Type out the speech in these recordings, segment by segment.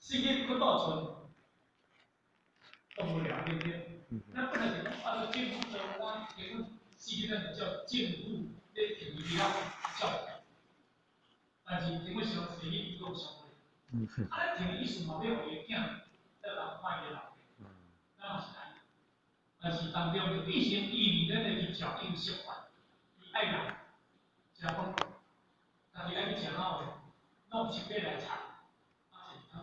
4日去倒厝，都無聊，對不對？咱本來是講啊，政府做咱結果4日咱就叫政府咧停伊了照顧，但是基本上四日伊攏有上過。啊，咱停意思嘛，欲予伊囝得人看伊老爸，咱嘛是按呢。但是當中就變成伊伫咱來去照應習慣，伊愛人食飯，家己愛去食好的，弄一塊來炒，啊一湯，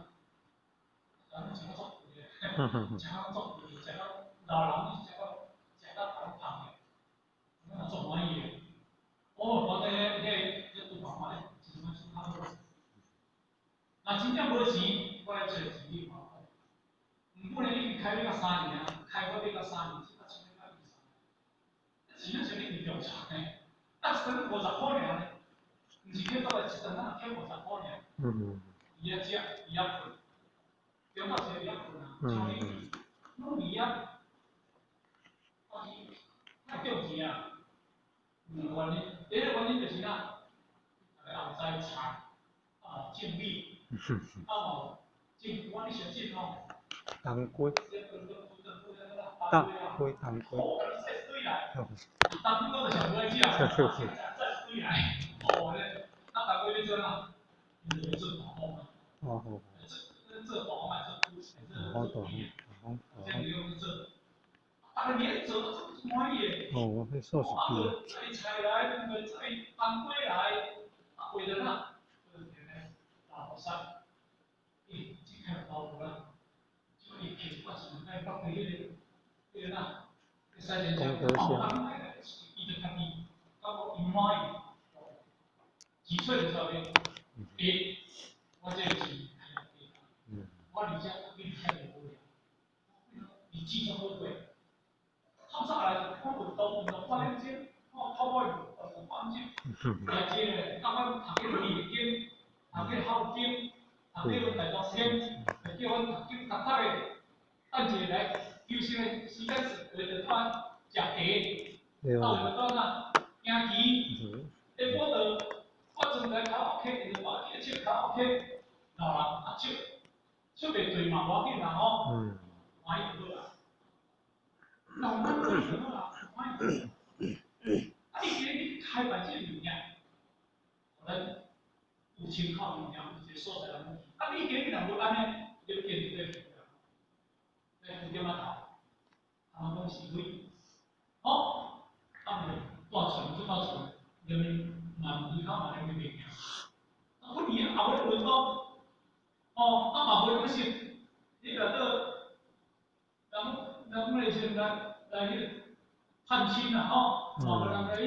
咱食到足肥的，食到足肥，食到老人食到頭胖的，咱嘛足歡喜的。哦，我佇彼廚房看咧，一陣仔煮較好。若真正無錢，我來揣錢去還。毋過呢，已經開欲到3年啊，開發欲到三年，這擺錢欲到23年，錢仔像咧移動床呢，啊，一頓50箍爾呢，毋是叫倒來一頓仔欠50箍爾。伊遐食，伊遐睏，中晝時伊遐睏啊，像你攏佇遐，啊是愛中錢啊，兩個原因，第一個原因就是啥？逐个後栽菜，啊種米，啊嘛種，我咧想種吼。當歸。當歸當歸。哦，共你洗一堆來，當歸我就上無愛食，洗一堆來，哦咧，啊當歸欲做啥？伊就欲做大風啊。做做大風來做哦，大風，大風，這樣用去做，逐個年做足歡喜的。哦，彼素食啊，無菜菜來，無菜當歸來，啊為了哪？就是咧大菩薩，伊這開包無啦，就伊摕一寡錢來放佇彼個哪？功德箱。伊就家己感覺伊滿意，錢出就出咧，欸，我這個錢我而且你而且就無了，日子足好過。透早來看運動，運動半點鐘，我跑步半點鐘，而且咧，甲阮讀去二經，讀去孝經，讀去大東經，會叫阮讀經讀讀的，等一下來休息的時間是為著突然食茶，到為著哪行棋，下晡就我裝來卡拉 OK，伊就把伊唱卡拉 OK，老人啊笑，笑袂對嘛，無要緊啦吼，歡喜就好啦。老人就好啦，歡喜。啊，你今日你開辦這個物件，予咱有參考物件，有一個所在通去。啊，你今日若無按呢，你要建立在來9點仔頭，通講是非，好，啊毋帶厝就帶厝，連萬門口嘛連袂行。啊，不年後尾問講，哦，啊嘛無講是，你若倒，人人咧先來來彼個探親啦吼，嘛無人來。